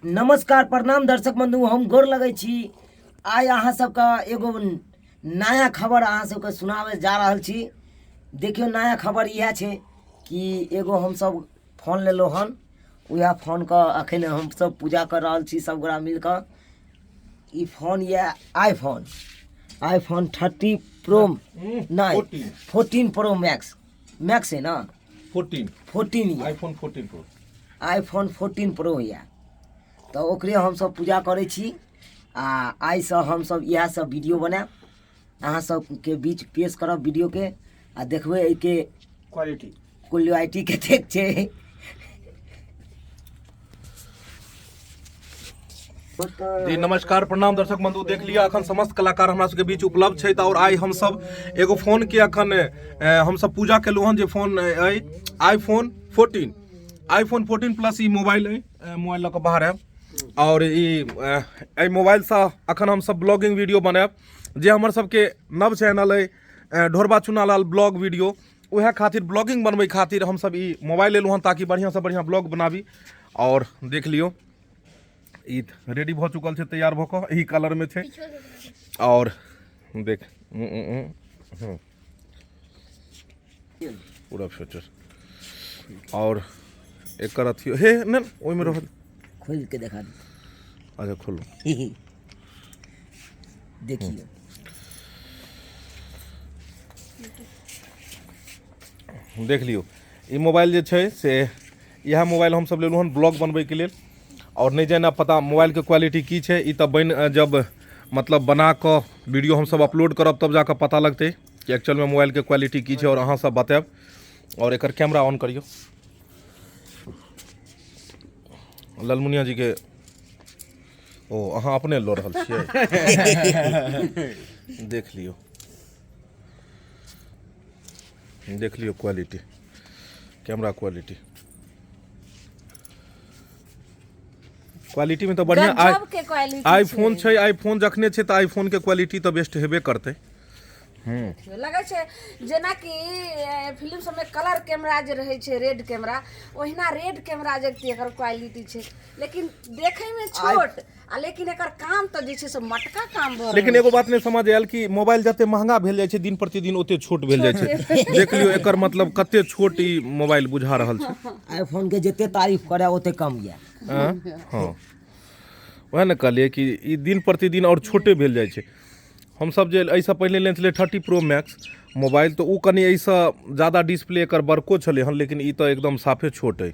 नमस्कार प्रणाम दर्शक बंधु, हम गोर लगै छी। आइ अहाँ सबके एगो नया खबर अहाँ सबके सुनाबै जा रहल छी। देखियौ, नया खबर इएह छै कि एगो हमसब फोन लेलहुँ हन। उएह फोनके अखन हमसब पूजा कऽ रहल छी सब गोरा मिल कऽ। ई फोन यऽ आईफोन, आईफोन 30 प्रो नहि, 14 प्रो मैक्स, मैक्स है ना? 14। 14 यऽ। IPhone 14 pro. आईफोन 14 प्रो यऽ, तऽ ओकरे हमसब पूजा करै छी आ आइसँ हमसब इएह सब वीडियो बनायब, अहाँ सबके बीच पेश करब वीडियोके आ देखबै एहिके क्वालिटी, क्वालिटी कतेक छै। जी नमस्कार प्रणाम दर्शक बंधु, देख लिया अखन समस्त कलाकार हमरा सबके बीच उपलब्ध छै। और आइ हमसब एगो फोन के अखन हमसब पूजा केलहुँ हन, जे फोन अइ आईफोन 14, आईफोन 14 प्लस ई मोबाइल अइ। मोबाइल लऽ कऽ बाहर आयब और ई एहि मोबाइलसँ अखन हमसब ब्लॉगिंग वीडियो बनायब, जे हमर सबके नव चैनल अइ ढोरबा चुनालाल ब्लॉग वीडियो, उएह खातिर ब्लॉगिंग बनबै खातिर हमसब ई मोबाइल लेलहुँ हन, ताकि बढ़िआँसँ बढ़िआँ ब्लॉग बनाबी। और देख लियौ, ई रेडी भऽ चुकल छै, तैयार भऽ कऽ एहि कलरमे छै। और देख पूरा फीचर और एकर अथी हे नहि ओहिमे रहत। खोल के देखा दी। अच्छा खोलू। देखियौ, देख लियौ, ई मोबाइल जे छै से इएह मोबाइल हमसब लेलहुँ हन ब्लॉग बनबैके लेल। आओर नहि जानि पता मोबाइलके क्वालिटी की छै, ई तऽ बनि जब मतलब बना कऽ वीडियो हमसब अपलोड करब तब जाकऽ पता लगतै कि एक्चुअलमे मोबाइलके क्वालिटी की छै, आओर अहाँ सब बतायब। आओर एकर कैमरा ऑन करियौ ललमुनिया जीके। ओ अहाँ अपने लऽ रहल छियै? देख लियौ, देख लियौ क्वालिटी, कैमरा क्वालिटी, क्वालिटी में तऽ बढ़िया गजब के क्वालिटी। आईफोन छै, आईफोन जखने छै तऽ आईफोन के क्वालिटी तऽ बेस्ट हेबे करतै। लगै छै जेनाकि फिल्म सबमे कलर कैमरा जे रहै छै, रेड कैमरा, ओहिना रेड कैमरा जगती एकर क्वालिटी छै। लेकिन देखैमे छोट आ लेकिन एकर काम तऽ जे छै से मोटका काम भऽ रहल। लेकिन एगो बात नहि समझ आयल कि मोबाइल जते महंगा भेल जाइ छै दिन प्रतिदिन ओते छोट भेल जाइ छै। देख लियौ, एकर मतलब कते छोट ई मोबाइल बुझा रहल छै। आईफोन के जते तारीफ करे ओते कम यऽ। हँ, वएह ने कहलियै कि ई दिन प्रतिदिन आओर छोटे भेल जाइ छै। हमसब जे एहिसँ पहिले लेने छलियै 30 प्रो मैक्स मोबाइल, तऽ ओ कनि एहिसँ ज्यादा डिस्प्ले एकर बड़को छलै हन, लेकिन ई तऽ एकदम साफे छोट अइ।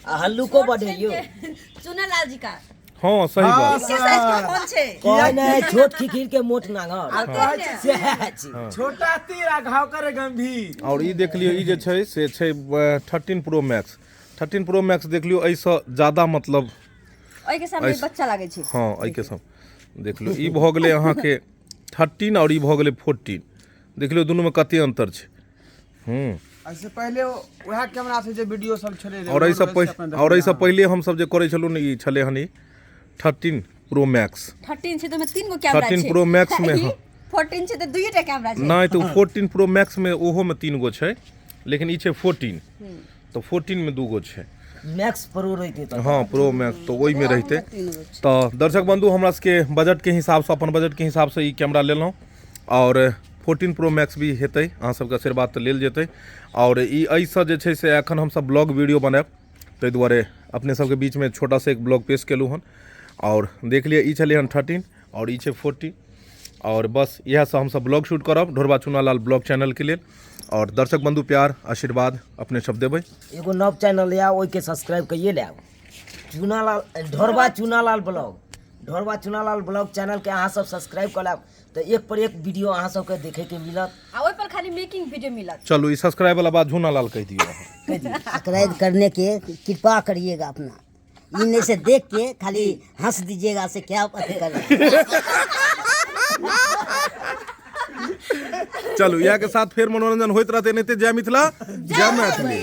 आ हल्लुको बड है यौ। चुनालाल जी का। हँ, सही बात। के साइज के फोन छै। कहै नहि, छोट खिखीर के मोट नांगर। आ कहै छै सएह छै। छोटा तीर आ घाव करे गंभीर। आओर ई देख लियौ, ई जे छै से छै 13 प्रो मैक्स, 13 प्रो मैक्स देख लियौ, एहिसँ ज्यादा मतलब ओहिके सामने बच्चा लागै छै। हँ, एहिके सब देख लियौ, ई भऽ गेलै अहाँके 13 आओर ई भऽ गेलै 14। देख लियौ दुनूमे कते अन्तर छै। एहिसँ पहिले उएह कैमरा से जे वीडियो सब छलै। आओर एहिसँ पहिले, आओर एहिसँ पहिले हमसब जे करै छलहुँ ने, ई छलै हन ई 13 प्रो मैक्स। 13 छै तऽ ओहिमे 3 गो कैमरा 13 छै। प्रो मैक्स मे, हँ। 14 छै तऽ दुइये टा कैमरा छै। नहि तऽ 14 प्रो मैक्स मे ओहोमे 3 गो छै, लेकिन ई छै 14, तऽ 14 मे 2 गो छै। मैक्स प्रो रहितै तऽ हँ, प्रो मैक्स तऽ ओहिमे रहितै। 3 गो छै। तऽ दर्शक बंधु, हमरा सबके बजटके हिसाबसँ, अपन बजटके हिसाबसँ ई कैमरा लेलहुँ आओर 14 प्रो मैक्स भी हेतै, अहाँ सबके आशीर्वाद तऽ लेल जेतै। आओर ई एहिसँ जे छै से एखन हमसब ब्लॉग वीडियो बनायब, ताहि दुआरे अपने सबके बीचमे छोटा सा एक ब्लॉग पेश केलहुँ हन। आओर देख लिअ, ई छलै हन 13 आओर ई छै 14। आओर बस इएहसँ हमसब ब्लॉग शूट करब ढोरबा चुनालाल ब्लॉग चैनलके लेल। आओर दर्शक बंधु, प्यार आशीर्वाद अपने सब देबै। एगो नव चैनल यऽ, ओहिके सब्सक्राइब कइए लेब, चुनालाल ढोरबा चुनालाल ब्लॉग, ढोरबा चुनालाल ब्लॉग चैनलके अहाँ सब सब्सक्राइब कऽ लेब तऽ एक पर एक वीडियो अहाँ सबके देखैके मिलत। आ ओहि पर खाली मेकिंग वीडियो मिलत। चलू, ई सब्सक्राइब वाला बात झूनालाल कहि दियौ अहाँ। कहि दियौ। सब्सक्राइब करने के कृपा करिएगा अपना, ई नहीं से देख के खाली हंस दीजिएगा से क्या अथी कर रहे हैं। चलू, इएह के साथ फेर मनोरंजन होइत रहतै। नहीं जय मिथिला, जय मैथिली।